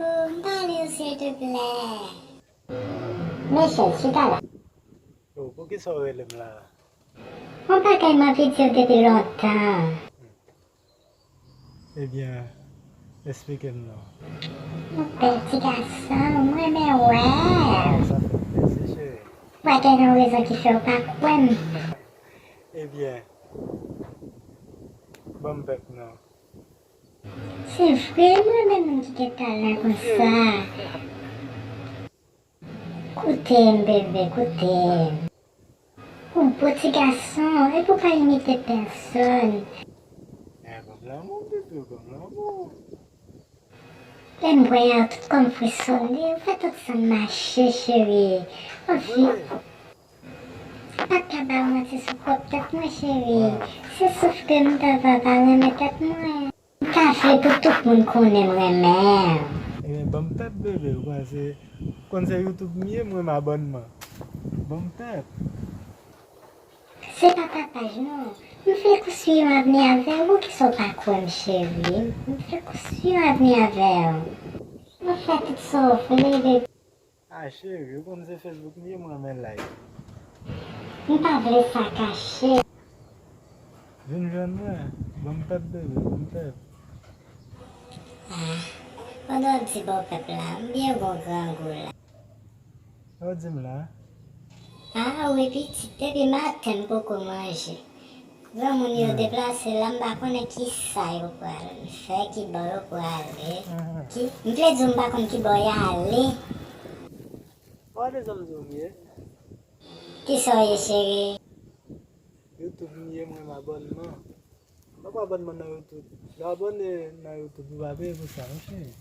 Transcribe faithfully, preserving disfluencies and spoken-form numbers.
M pale w silteplè. Mesye, chita la. Oh, poukisa w rele m la? Yon bagay m anvi di w depi lontan. Ebyen, esplike m non. Yon bèl ti gason, m renmen wè. Waw, sa fè m plezi, cheri. W a gen yon rezon ki fè w pa kwè m. Ebyen, ban m pèp non. Se vre, m renmen moun ki gen talan konsa. Koute m, bebe, koute m. Ou bo ti gason, epi w pa imite pèsòn. Eh, ban m lanmou, bebe, ban m lanmou. Lè m wè a, tout kò m frisone, ou fè tout san m mache, cheri. Anfi, m pa t ka ba w manti sou pwòp tèt mwen, cheri. Se souf ke m t ava pa renmen tèt mwen. M ta vle pou tout moun konnen m renmen w. Ebyen, ban m pèp, bebe, ou panse, ou konn se YouTube m ye, m renmen abònman. Ban m pèp. Se pa papaj non. M vle konstwi yon avni avè w, poukisa w pa kwè m, cheri? M vle konstwi yon avni avè w. Mwen fè tout sa w vle, bebe. Ah, cheri, ou konn se Facebook m ye, m renmen like. M pa vle sa kache. Vin jwenn mwen, ban m pèp, bebe, ban m pèp. Ah, pandan w di ban w pèp la, m byen gon grangou la. Sa w di m la? Ah, wi, pitit, depi maten m poko manje. Granmoun yo deplase la, m pa konnen ki sa yo pral fè, ki bò yo prale. Ki, m vle di w, m pa konn ki bò y ale. Ou pa bezwen m di w m ye. Ki sa w ye, cheri? YouTube m ye, mwen m abònman. M pa pran abònman nan YouTube. Lè w abòne nan YouTube, ou pa peye pou sa, non, cheri.